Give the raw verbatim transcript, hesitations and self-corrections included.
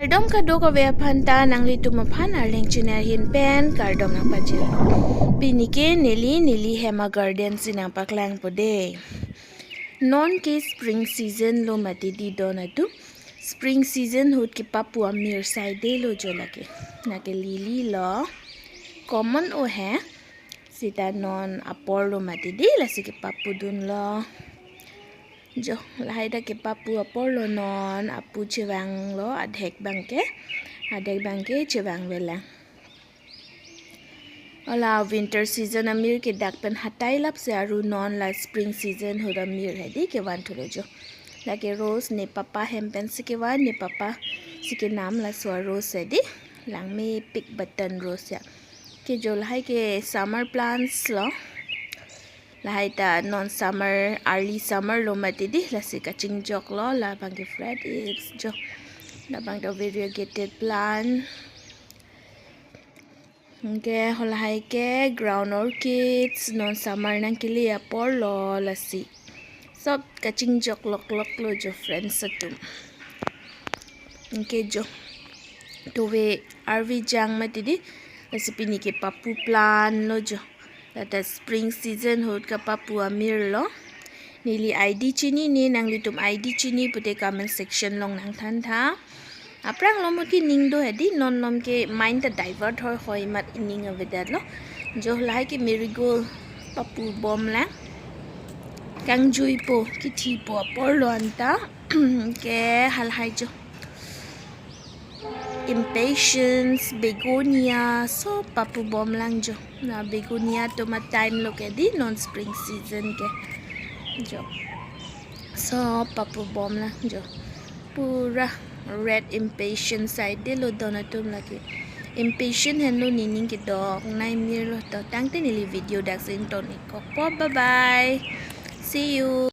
Kardom kadokave aphan ta, nanglitum aphan Arleng channel ahin pen kardom nangpajir. Pini ke neli, neli hem a-garden si nangpaklangpo dei. Non ke spring season lo mati dei don atum. Spring season ahut kepapu amir saidelo jo lake. Lake lily lo. Common o he. Seta non apor lo mati dei, lasi kepapudunlo. Jo, lahai ta kepapu apor lo non, apu chevanglo, adhek abang ke, adhek abang ke chevangvelang. Hala winter season amir ke dak pen hatai lapsi aru non la spring season ahut amir he dei kevanthulo jo. Lake rose ne papa hem pensi kevan, ne papa si kenam laso a-rose he dei. Langmepik button rose ya. Ke jo lahai ke summer plants lo. Lahai ta non summer, early summer lo mati dei, lasi kachingjoklo, labang ke fred hips jo. Labang ta variegated plant. Anke halahai ke ground orchids, non summer nangkele apor lo lasi. Sob kachingjok loklok lo jo friends atum. Anke jo. Tove arve jang mati dei. Lasi pini kepapu plant lo jo. Lata spring season ahut kepapu amir lo. Neli I D chinine, nanglitum I D chini pute comment section along nangthan tha. Aphrang lo mo ke ning do he dei, non lom ke mind ta divert hoi hoi mat ning avedet lo. Jo lahai ke marigold papu bomlang. Kangjuipo, kithipo apor lo anta. Ke halahai jo. Impatiens, begonia, sob papu bomlang jo. Na begonia atum a-time lo ke dei, non spring season ke. Jo. Sob papu bomlang jo. Pura red impatiens saidelo don atum lake. Impatiens henlo nening kedok nai mir lo to. Tangte neli video daksi ington-ik kokpo. Bye bye. See you.